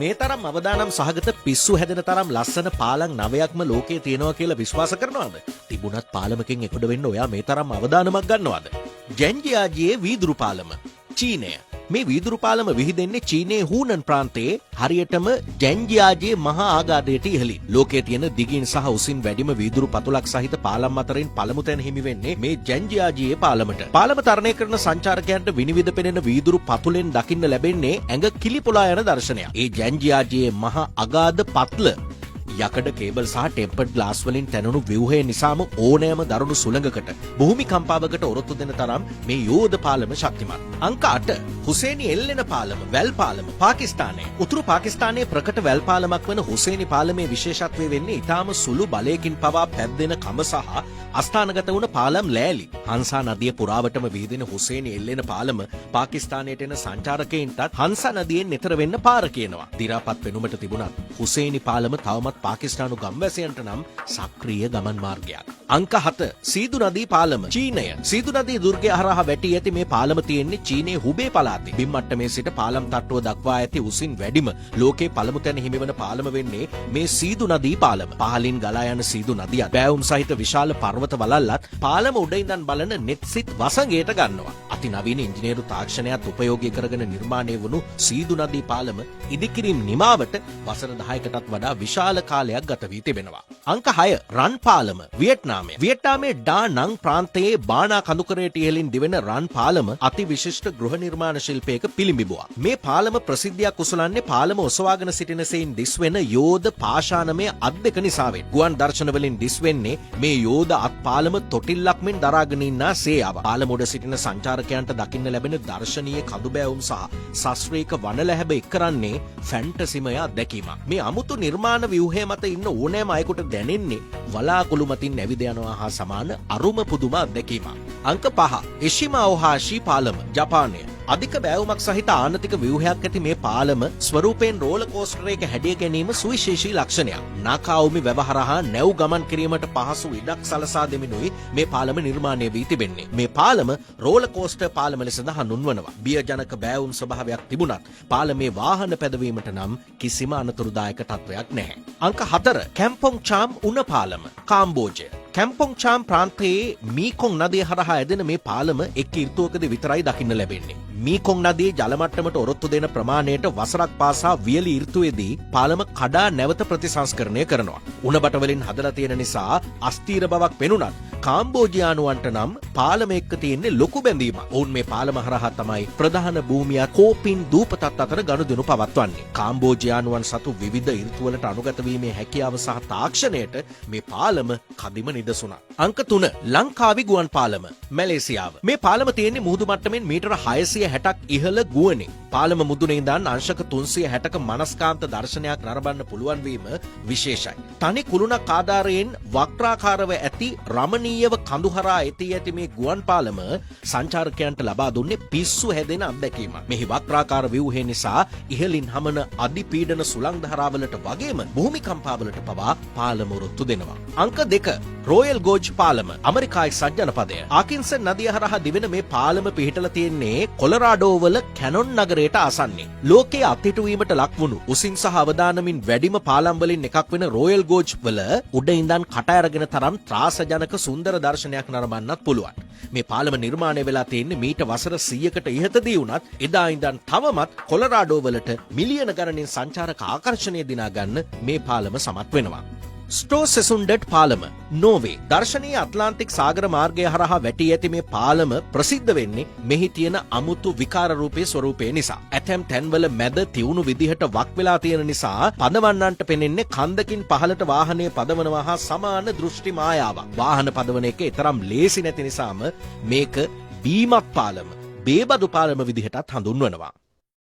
මේ තරම් අවදානම් සහගත පිස්සු හැදෙන තරම් ලස්සන පාලම් නවයක්ම ලෝකයේ තියෙනවා කියලා විශ්වාස කරනවද? තිබුණත් පාලමකින් එගොඩ වෙන්න ඔයා මේ තරම් අවදානමක් ගන්නවද? ජැන්ජියාජියේ වීදුරු පාලම, චීනය. මේ වීදුරු පාලම විහිදෙන්නේ චීනයේ හූනන් ප්‍රාන්තයේ හරියටම ජැන්ජියාජියේ මහා ආගාධයට ඉහළින්. ලෝකයේ තියෙන දිගින් සහ උසින් වැඩිම වීදුරු පතුලක් සහිත පාලම් අතරින් පළමු තැන හිමි වෙන්නේ මේ ජැන්ජියාජියේ පාලමට. පාලම තරණය කරන සංචාරකයන්ට විනිවිද පෙනෙන වීදුරු පතුලෙන් දකින්න ලැබෙන්නේ ඇඟ කිලිපොලා යන දර්ශනයක්. ඒ ජැන්ජියාජියේ මහා අගාධ පත්ල යකඩ කේබල් සහ ටෙම්පර්ඩ් ග්ලාස් වලින් තැනුණු ව්‍යුහය නිසාම ඕනෑම දරුණු සුළඟකට, භූමි කම්පාවකට ඔරොත්තු දෙන තරම් මේ යෝධ පාලම ශක්තිමත්. අංක 8, හුසේනි එල්ලෙන පාලම, වැල් පාලම, පාකිස්තානය. උතුරු පාකිස්තානයේ ප්‍රකට වැල් පාලමක් වන හුසේනි පාලමේ විශේෂත්වය වෙන්නේ ඉතාම සුළු බලයකින් පවා පැද්දෙන කම සහ අස්ථානගත වුණ පාලම් ලෑලි. හංසා නදිය පුරාවටම විහිදෙන හුසේනි එල්ලෙන පාලම පාකිස්තානයට එන සංචාරකයින්ටත් හංසා නදියෙන් එතර වෙන්න පාර කියනවා. දි รา පත් පෙනුමට තිබුණත් හුසේනි පාලම තවමත් පාකිස්තානු ගම්වැසියන්ට නම් සක්‍රීය ගමන් මාර්ගයක්. අංක 7, සීදු නදී පාලම, චීනය. සීදු නදී දුර්ගය හරහා වැටී ඇති මේ පාලම තියෙන්නේ චීනයේ හුබේ පළාතේ. බිම් මට්ටමේ සිට පාලම් තට්ටුව දක්වා ඇති උසින් වැඩිම ලෝකේ පළමු තැන හිමිවන පාලම වෙන්නේ මේ සීදු නදී පාලම. පහළින් ගලා යන සීදු නදියත් බෑවුම් සහිත විශාල පර්වත වලල්ලත් පාලම උඩ ඉඳන් බලන නෙත්සිත් වසඟයට ගන්නවා. අති නවීන ඉංජිනේරු තාක්ෂණයත් උපයෝගී කරගෙන නිර්මාණය වුණු සීදු නදී පාලම ඉදිකිරීම් නිමාවට වසර 10කටත් වඩා විශාල කාලයක් ගත වී තිබෙනවා. අංක 6, රන් පාලම, වියට්නාමය. වියට්නාමයේ ඩා නං ප්‍රාන්තයේ බානා කඳුකරයට ඉහළින් දිවෙන රන් පාලම අති විශිෂ්ට ගෘහ නිර්මාණ ශිල්පයක පිළිඹුවක්. මේ පාලම ප්‍රසිද්ධියක් උසුලන්නේ පාලම ඔසවාගෙන සිටින සෙයින් දිස්වෙන යෝධ පාෂාණමය අත් දෙක නිසාවෙන්. ගුවන් දර්ශන වලින් දිස්වෙන්නේ මේ යෝධ අත් පාලම තොටිල්ලක් මෙන් දරාගෙන ඉන්නා සේයාව. පාලම උඩ සිටින සංචාරකයන්ට දකින්න ලැබෙන දර්ශනීය කඳු බෑවුම් සහ සශ්‍රීක වනලැහැබ එක් කරන්නේ ෆැන්ටසිමය අත්දැකීමක්. මේ අමුතු නිර්මාණ ව්‍යුහය මත ඉන්න ඕනෑම අයෙකුට දැනෙන්නේ වලාකුළු මතින් ඇවිද යනවා හා සමාන අරුම පුදුම අත්දැකීමක්. අංක 5, එෂිමා ඔහාෂි පාලම, ජපානය. අධික බෑවුමක් සහිත ආනතික ව්‍යුහයක් ඇති මේ පාලම ස්වරූපයෙන් රෝලර් කෝස්ටර් එක හැඩය ගැනීම සුවිශේෂී ලක්ෂණයක්. නාකාඋමි වැව හරහා නැව් ගමන් කිරීමට පහසු ඉඩක් සලසා දෙමිනුයි මේ පාලම නිර්මාණය වී තිබෙන්නේ. මේ පාලම රෝලර් කෝස්ටර් පාලම ලෙසද හඳුන්වනවා. බියජනක බෑවුම් ස්වභාවයක් තිබුණත් පාලමේ වාහන පැදවීමට නම් කිසිම අනතුරුදායක තත්ත්වයක් නැහැ. අංක 4, කැම්පොං චාම් උණ පාලම, කාම්බෝජය. කැම්පොං චාම් ප්‍රාන්තයේ මීකොං නදිය හරහා ඇදෙන මේ පාලම එක් ඍතුවකදී විතරයි දකින්න ලැබෙන්නේ. මීකොං නදියේ ජල මට්ටමට ඔරොත්තු දෙන ප්‍රමාණයට වසරක් පාසා වියලි ඍතුවේදී පාලම කඩා නැවත ප්‍රතිසංස්කරණය කරනවා. උණ බට වලින් හදලා තියෙන නිසා අස්ථීර බවක් පෙනුනත් කාම්බෝජියානුවන්ට නම් පාලම එක්ක තියෙන්නේ ලොකු බැඳීමක්. ඔවුන් මේ පාලම හරහා තමයි ප්‍රධාන භූමියත් කෝපින් දූපතත් අතර ගනුදෙනු පවත්වන්නේ. කාම්බෝජියානුවන් සතු විවිධ ඍතුවලට අනුගත වීමේ හැකියාව සහ තාක්ෂණයට මේ පාලම කදිම නිදසුනක්. අංක 3, ලංකාවි ගුවන් පාලම, මැලේසියාව. මේ පාලම තියෙන්නේ මුහුදු මට්ටමින් මීටර 660ක් ඉහළ ගුවනේ. පාලම මුදුනේ ඉඳන් අංශක 360ක මනස්කාන්ත දර්ශනයක් නරඹන්න පුළුවන් වීම විශේෂයි. තනි කුළුණක් ආධාරයෙන් වක්‍රාකාරව ඇති රමණීයව කඳුහරා එතී ඇති මේ ගුවන් පාලම සංචාරකයන්ට ලබා දුන්නේ පිස්සු හැදෙන අත්දැකීමක්. මෙහි වක්‍රාකාර ව්‍යුහය නිසා ඉහළින් හමන අධිපීඩන සුළං ධාරාවලට වගේම භූමිකම්පාවලට පවා පාලම ඔරොත්තු දෙනවා. අංක 2, රෝයල් ගෝජ් පාලම, ඇමරිකා එක්සත් ජනපදය. ආකින්සන් නදිය හරහා දිවෙන මේ පාලම පිහිටලා තියෙන්නේ කොලරාඩෝ වල කැනොන් නගරයට ආසන්නයේ. ලෝකයේ අත්හිටුවීමට ලක් වුණු උසින් සහ අවදානමින් වැඩිම පාලම් වලින් එකක් වෙන රෝයල් ගෝජ් වල උඩ ඉඳන් කට අරගෙන තරම් ත්‍රාසජනක සුන්දර දර්ශනයක් නරඹන්නත් පුළුවන්. මේ පාලම නිර්මාණය වෙලා තියෙන්නේ මීට වසර 100කට ඉහතදී වුණත් එදා ඉඳන් තවමත් කොලරාඩෝ වලට මිලියන ගණනින් සංචාරක ආකර්ෂණය දිනා ගන්න මේ පාලම සමත් වෙනවා. ස්ටෝසෙසුන්ඩට් පාලම, නෝවේ. දර්ශනීය ඇට්ලාන්ටික් සාගර මාර්ගය හරහා වැටී ඇති මේ පාලම ප්‍රසිද්ධ වෙන්නේ මෙහි තියෙන අමුතු විකාර රූපයේ ස්වරූපය නිසා. ඇතැම් තැන්වල මැද තියුණු විදිහට වක් වෙලා තියෙන නිසා පදවන්නන්ට පෙනෙන්නේ කන්දකින් පහළට වාහනය පදවනවා හා සමාන දෘෂ්ටි මායාවක්. වාහන පදවන එක එතරම් ලේසි නැති නිසාම මේක බීමත් පාලම, බේබදු පාලම විදිහටත් හඳුන්වනවා.